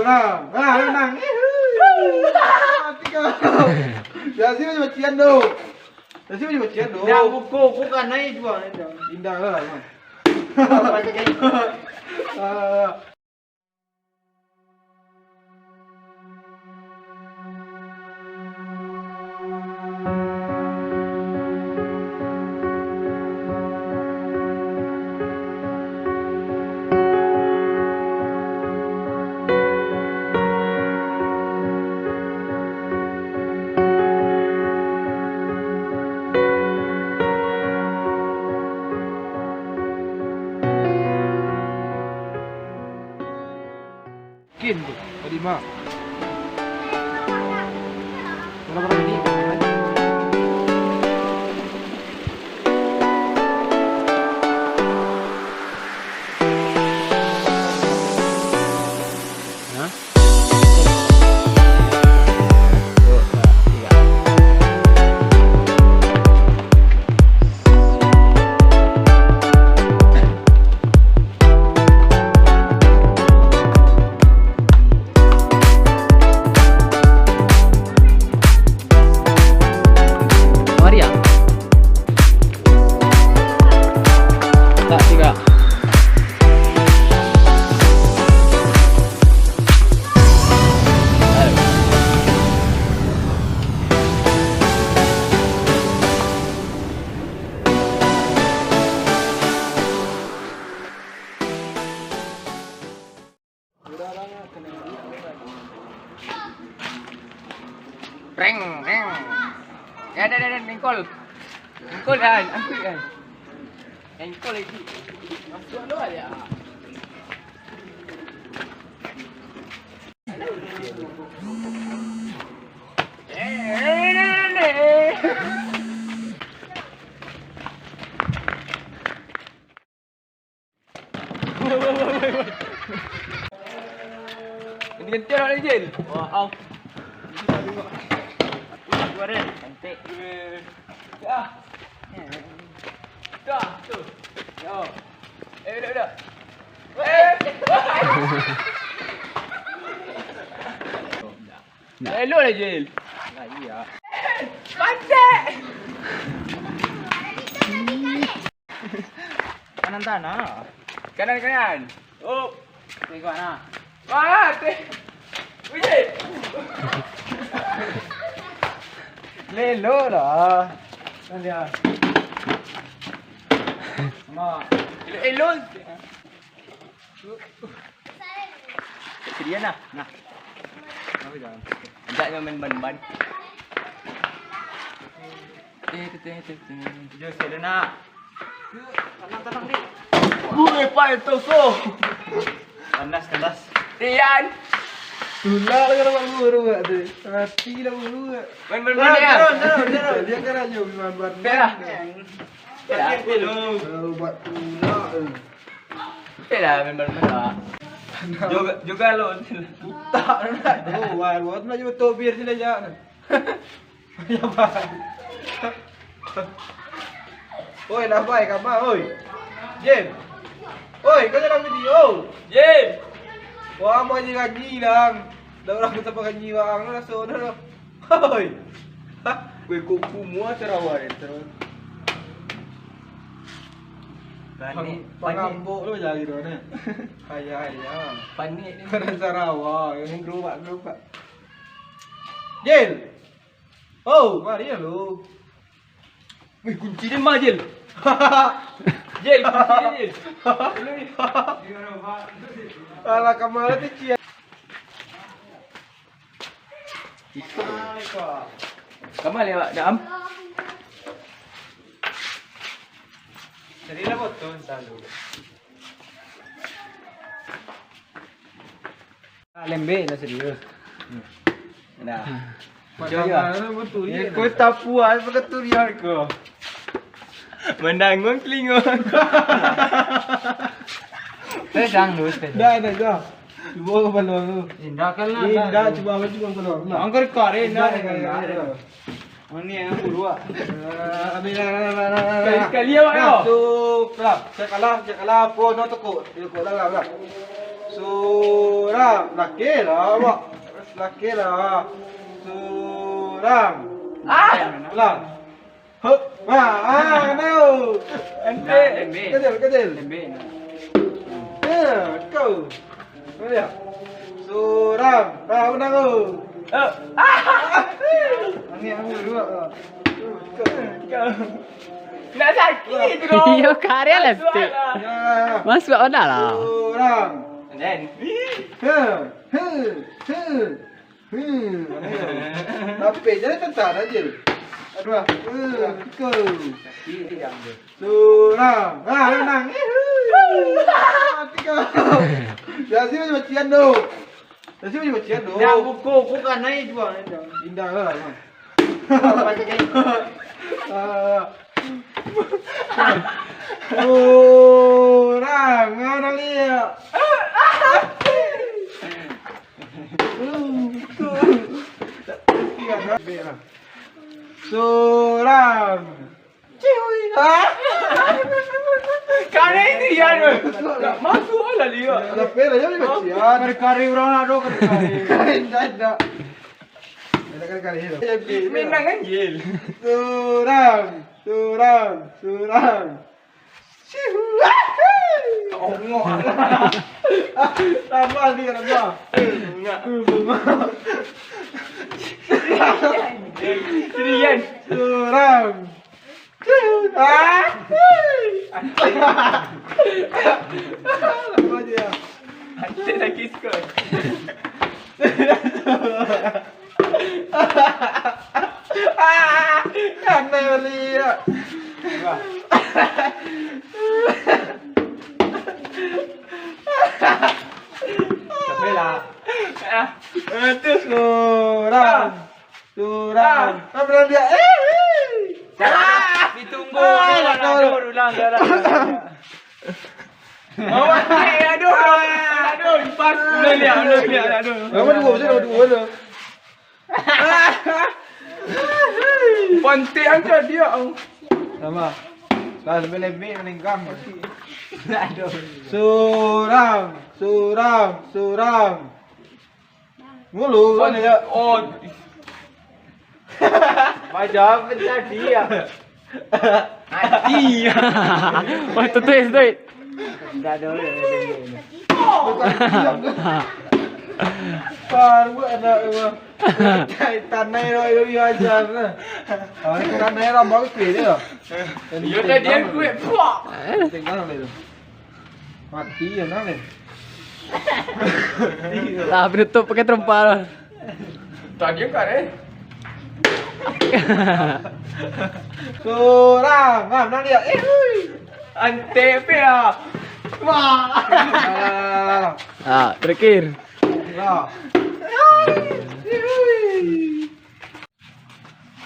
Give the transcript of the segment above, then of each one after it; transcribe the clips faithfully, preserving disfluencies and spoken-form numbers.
Ah, ah, menang. Mati kau. Biasa macam-macam tu. Biasa macam-macam tu. Dah, buku, buku kan naik jual. Indah lah. Ah. Kin tu, tadi mah. Berapa menit? Hah? Maria. Tak, tiga. Reng, reng. Ya, dah, dah, dah, nengkol. Nengkol dah, angkut dah. Nengkol lagi. Masuk dulu aja. Ini kentut nak izin. Wah, au. Keluar, eh. Cantik. Dah. Dah, tu. Yo. Eh, duduk, duduk. Eh. Elok lah, Jil. Lah, iya. Pancet! Kanan tanah. Kanan, kanan. Oh. Tengok nah. Wah, teh. Wih. Lelo lah. Kan dia. Sama. Elok-elok. Sedia nah. Nah. Kenapa jangan? Ajak nyo main ban-ban. Teh, teh, teh, teh, teh. Tujuh, sedia nak. Tenang, tenang, Dik. Woi, Pak, itu so. Kandas, kandas. Tian. Tulak lah kalau buat guru buat tu. Mati lah guru buat. Main, main, main, ya. Jalan, jalan, jalan. Dia kan aja main ban-ban. Berak. Sakit tu. Kalau buat tulak tu. Eh lah, main bola. Juga, juga lo. Utak nak. Oh, wah, wah, nak cuba tobir sini aja. Ya, Pak. Oi, lah, pai, kama, oi. Jim. Oi, kau dalam video. Jim. Wah, mau je gaji lang. Dah orang kita pakai jiwa ang, raso dah. Hoi. Weh, kok kumua Sarawak itu? Panik, panik. Pangambok lo jari tu, nah. Ayah, ayah. Panik ni. Kena Sarawak, yang gerobak-gerobak. Jil! Oh, mari lah lu. Wih, kunci dia mah, Jil. Jil, kunci dia, Jil. Alah, kamar tu, Cil. Itu. Kamar lewat dah, Am. Jadi lah foto selalu. Ah, lembek lah serius. Nah. Macam mana betul ya? Kau tak puas pakai turian kau. Mendangun telinga. Pedang tu, pedang. Dah, dah, dah. Cuba kau paluang tu. Indah kan lah. Indah, cuba apa cuba paluang. Angker kau, eh, indah, indah, indah, indah. Ini yang kedua. Sekali-sekali awak yo. Nah, tu, lah. Saya kalah, saya kalah. Apa no tekuk? Tekuk lah, lah, lah. Surang. Laki lah awak. Laki lah. Surang. Ah! Lah. Hop. Ah, ah, kena. Ente. Kecil, kecil. Ya, kau. Kau lihat. Surang. Ah, menang kau. Eh, ah! Ini aku dua. Kau. Nak sakit tu. Iyo, karya lah. Masuk lah, Stik. Masuk lah, dah lah. Surang. And then. He, he, he, he. Tapi jadi tentara je. Aduh, ah. Eh, kau. Sakit dia. Surang. Ah, menang. Mati kau. Biasa macam-macam tu. Biasa macam-macam tu. Dah buku, bukan naik dua. Indah lah, Bang. Apa tu, guys? Ah. Surang, mana lihat? Surang. Hah? Kali ini ya, aduh. Tak masuk lah dia. Ada pera je macam. Kari-kari orang nak dong, kari-kari. Indak, indak. Ada kari-kari tu. Minang anjil. Surang, surang, surang. Ongok. Tambah ni, tambah. Bungak. Bungak. Sini, Yan. Surang. Ah! Apa dia? Ada lagi skor. Ah, kanai baliak. Sampai lah. Ah. Itu surang. Surang. Ah. Apa dia? Eh, eh. Ditunggu. Ah, aduh, aduh, ulang, ulang. Awak ni, aduh, aduh, pas. Ulang liak, ulang liak, aduh. Nama dua, nama dua tu. Pantik angkat dia. Nama? Dah lebih-lebih menenggang. Aduh. Surang, surang, surang. Mulu, kan, ya? Oh. Macam apa tadi, ya? Hati. Wah, itu tuh, itu. Enggak ada orang yang dengar. Baru ada orang. Tanai orang yang ajar. Ah, tanai orang bagus dia. Yo, tadi aku, eh, puak. Tengah dia. Mati ya, nang, eh. Lah, penutup pakai terompa lah. Tadi kan, eh. Surang, ah, nang dia, eh, hui. Ante pe lah. Wah. Ah, terakhir. Lah.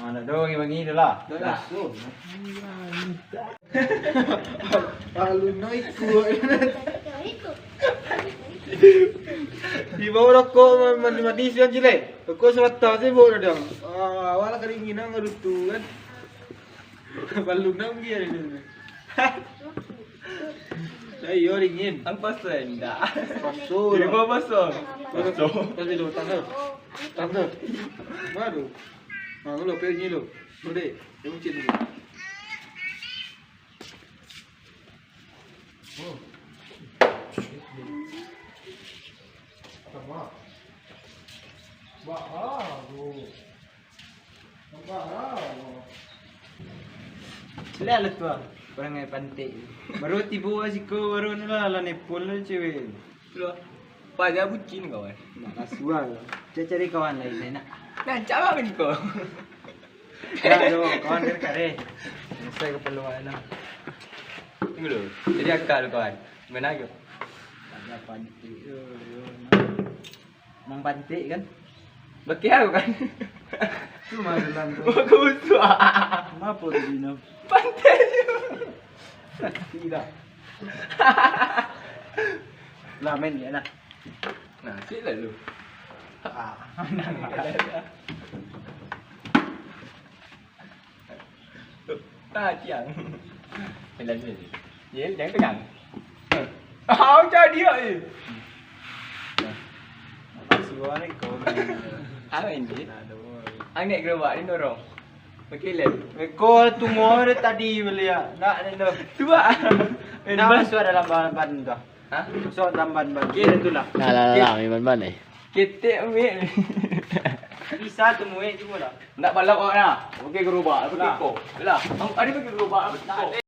Ah, nak dong, bagi-bagi dulu lah. Dah, dah. Nah. Lalu no ikut. Di bawah rokok ma-, manis-manis yang jelek. Rokok sebatang sih, bawa dah. Ah, awak lah keringinan ngarutu kan. Balun nang dia ni. Lah, iyo, dingin. Ang paso indak? Paso lah. Di bawah paso. Paso. Paso dulu, tanda. Tanda. Baru. Ha, lu, pergi lu. Udah, dia mungkin dulu. Oh. Tambah. Bah, ah, oh. Tambah lah. Sudah lah tu ah. Kurang aja pantik. Baru tibo siko, baru ni lah, lah nepon lah cewek. Sudah. Paja bucin kawan. Nak kasual. Cari-cari kawan lain, enak. Nah, cakap kan kau. Ya, aduh, kawan kare-kare. Selesai keperluan lah. Tunggu dulu. Jadi akal kawan. Mana tu? Ada pantik tu. Mang pantik kan? Bakeh aku kan? Tu mah dalam tu. Aku usah. Kenapa tu, Dino? Pantik tu. Tidak. Lah, main dia lah. Nah, cik lah lu. Ah. Ah, tiang. Pelan je. Ya, jangan tegang. Ah, macam dia je. Amin, Ji. Angek gerobak ni dorong. Okey, lem. Eko tunggu dari tadi beli ya. Nak ni tu. Tu, ah. Eh, nak bas. Masuk dalam ban-ban tu. Hah? Masuk dalam ban-ban. Okey, tu lah. Nah, lah, lah, lah, main ban-ban ni. Ketek, ambil. Bisa tu muek cuma lah. Nak balap awak nah. Okey, gerobak. Aku tiko. Lah. Ada pakai gerobak, aku tiko.